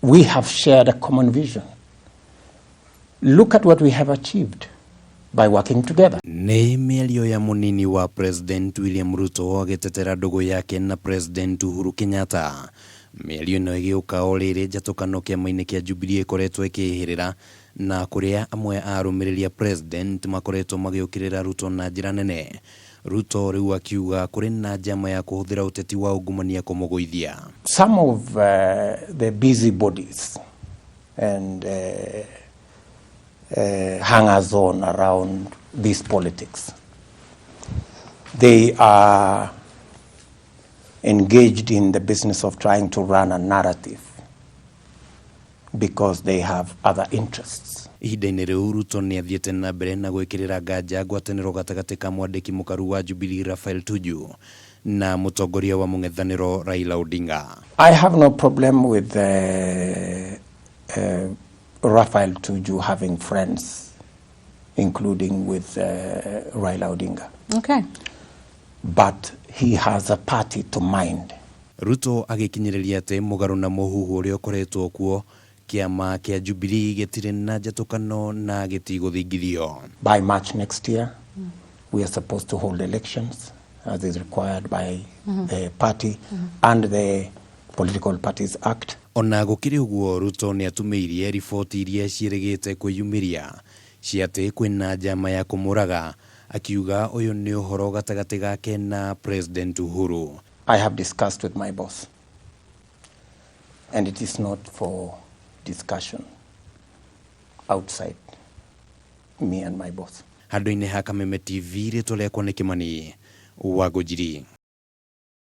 We have shared a common vision. Look at what we have achieved by working together. Nĩ mĩario ya mũnini wa President William Ruto agĩtetera ndũgũ yake na President Uhuru Kenyatta. Mĩario ĩno ĩgĩũka o rĩrĩ njatũkano kĩama-inĩ kĩa Jubilee ĩkoretwo ĩkĩhĩrĩra na kũrĩa amwe a arũmĩrĩri a President makoretwo magĩũkĩrĩra Ruto na njĩra nene. Ruto rĩu akiuga kũrĩ na njama ya kũhũthĩra ũteti wa ungumania kũmũgũithia. Some of the busybodies and hangers on around these politics, they are engaged in the business of trying to run a narrative because they have other interests. Ihinda-inĩ rĩu Ruto nĩ athiĩte na mbere na gwĩkĩrĩra nganja ngwatanĩro gatagatĩ ka mwandĩki mũkaru wa Jubilee Raphael Tuju na mũtongoria wa mũng'ethanĩro Raila Odinga. I have no problem with Raphael Tuju having friends, including with Raila Odinga. But he has a party to mind. Ruto agĩkinyĩrĩria atĩ mũgarũ na mũhuhu ũrĩa ũkoretwo kuo kĩama kĩa Jubilee gĩtirĩ na njatũkano na gĩtigũthingithio. By March next year, we are supposed to hold elections as is required by the party and the Political Parties Act. Ona gũkĩrĩ ũguo Ruto nĩ atumĩirie riboti iria ciĩrĩgĩte kwĩyumĩria cia atĩ kwĩna njama ya kũmũraga akiuga ũyũ nĩ ũhoro gatagatĩ gake na President Uhuru. I have discussed with my boss, and it is not for discussion outside me and my boss. Handũ-inĩ ha Kameme TV rĩtwa rĩakwa nĩ Kĩmani wa Ngũnjiri.